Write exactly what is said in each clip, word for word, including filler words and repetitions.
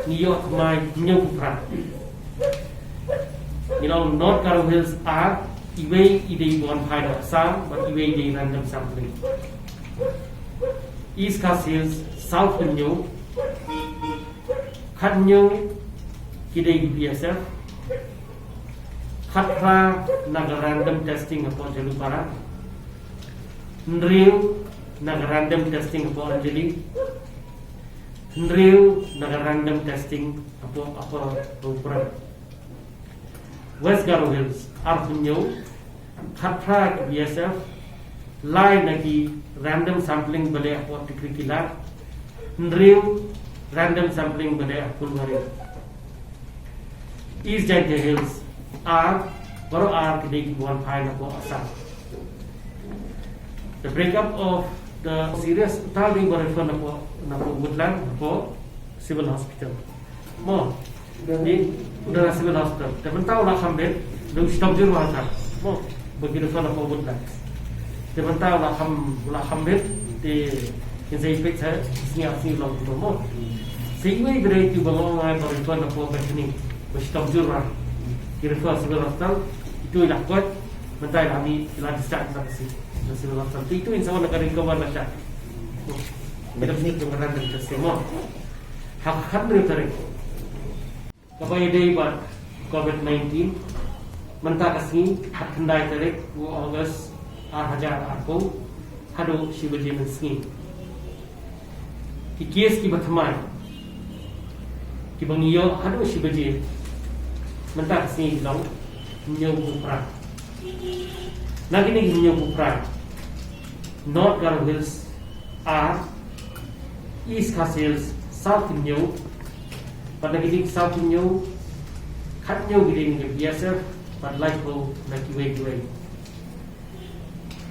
Ngi ïoh thymmai hynñiewphew phra. Ngi long North Garo Hills ar, iwei i dei ban phai na Assam bad iwei i dei random sampling. East Khasi Hills saw hynñiew, khathynñiew ki dei ki B S F, khatphra na ka random testing hapoh Jhalupara, hynriew na ka random testing hapoh Anjali, hynriew na ka random testing hapoh Upper Roopurang. West Garo Hills arphew hynñiew, khatphra ki B S F, lai na ki random sampling ba leh hapoh Tikrikilla, hynriew random sampling ba leh ha Phulwari. East Jaintia Hills ar, baroh ar ki dei kiba wan phai napoh Assam. The breakup of the serious, uta u dei ba refer napoh, napoh Woodland, napoh Civil Hospital. Mo, ni u dei na Civil Hospital. Te mynta u la kham bit, u dei u shitom jur ba ha. Mo, ba ki refer napoh Woodland. Te mynta u la kham, u la kham bit, te kin sa ïa peit sa, sngi ar sngi u long kumno, mo. Sa iwei i ba dei, uba nga ong ai ba refer napoh Bethany, ba shitom jur ba ki refer Civil Hospital, itu i la koit, mynta i la mih, i la discharge na ka Civil Hospital. Te itu in sa wan na ka ring ka wan la shah. Mo. Bethany ka wan na ka Civil Hospital, mo. Ha ka khathynriew tarik. Kaba ïadei bad Covid nineteen, mynta ka sngi, ha ka khyndai tarik u August ar hajar arphew, haduh shi baje mynsngi. Ki case kiba thymmai, kiba ngi ïoh haduh shi baje mynta ka sngi ki long hynñiewphew phra. Na kine ki hynñiewphew phra, North Garo Hills ar, East Khasi Hills saw hynñiew, bad na kine ki saw hynñiew, khathynñiew ki dei na ka B S F, bad laiphew na kiwei kiwei.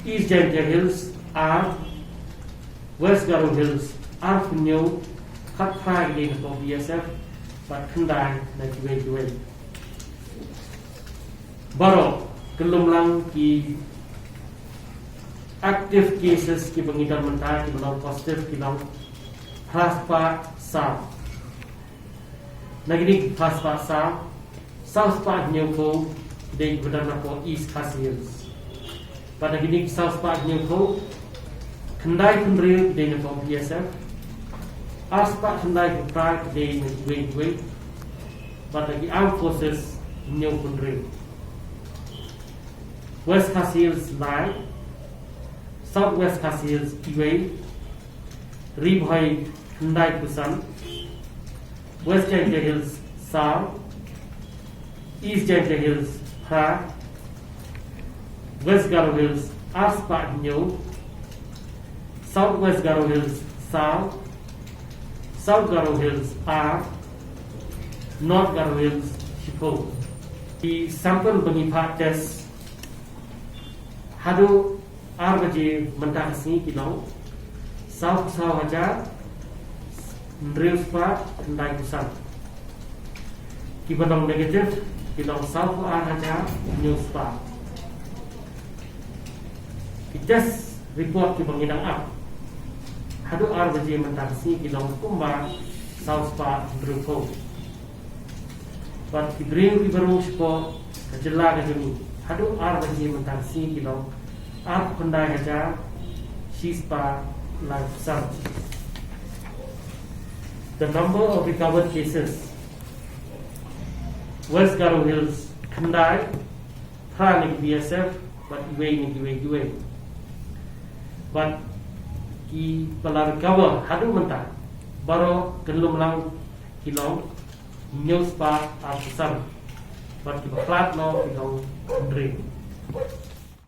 East Jaintia Hills ar, West Garo Hills arphew hynñiew, khatphra ki dei napoh B S F, bad khyndai na kiwei kiwei. Baroh, kyllum lang ki active cases kiba ngi don mynta kiba long positive ki long phra spah saw. Na kine ki phra spah saw, saw spah hynñiewphew ki dei kiba don napoh East Khasi Hills. Bad na kine ki saw spah hynñiewphew, khyndaiphew hynriew ki dei napoh B S F, ar spah khyndaiphew phra ki dei na kiwei kiwei, bad na ki Armed Forces hynñiewphew hynriew. West Khasi Hills lai, South West Khasi Hills iwei, Ri Bhoi khyndaiphew san, West Jaintia Hills saw, East Jaintia Hills phra, West Garo Hills ar spah hynñiew, South West Garo Hills saw, South Garo Hills ar, North Garo Hills shiphew. Ki sample ba ngi phah test haduh ar baje mynta ka sngi ki long sawphew saw hajar hynriew spah khyndaiphew san. Kiba long negative ki long sawphew ar hajar hynñiew spah. Ki test report kiba ngi dang ap haduh ar baje mynta ka sngi ki long kumba saw spah hynriewphew. Bad ki briew kiba rung shapoh ka jylla ka jong ngi haduh ar baje mynta ka sngi ki long arphew khyndai hajar shi spah laiphew san. The number of recovered cases, West Garo Hills khyndai, phra na ki B S F bad iwei na kiwei kiwei. Bad kiba la recover haduh mynta baroh kyllum lang ki long hynñiew spah arphew san. Bad kiba khlad noh ki long hynriew.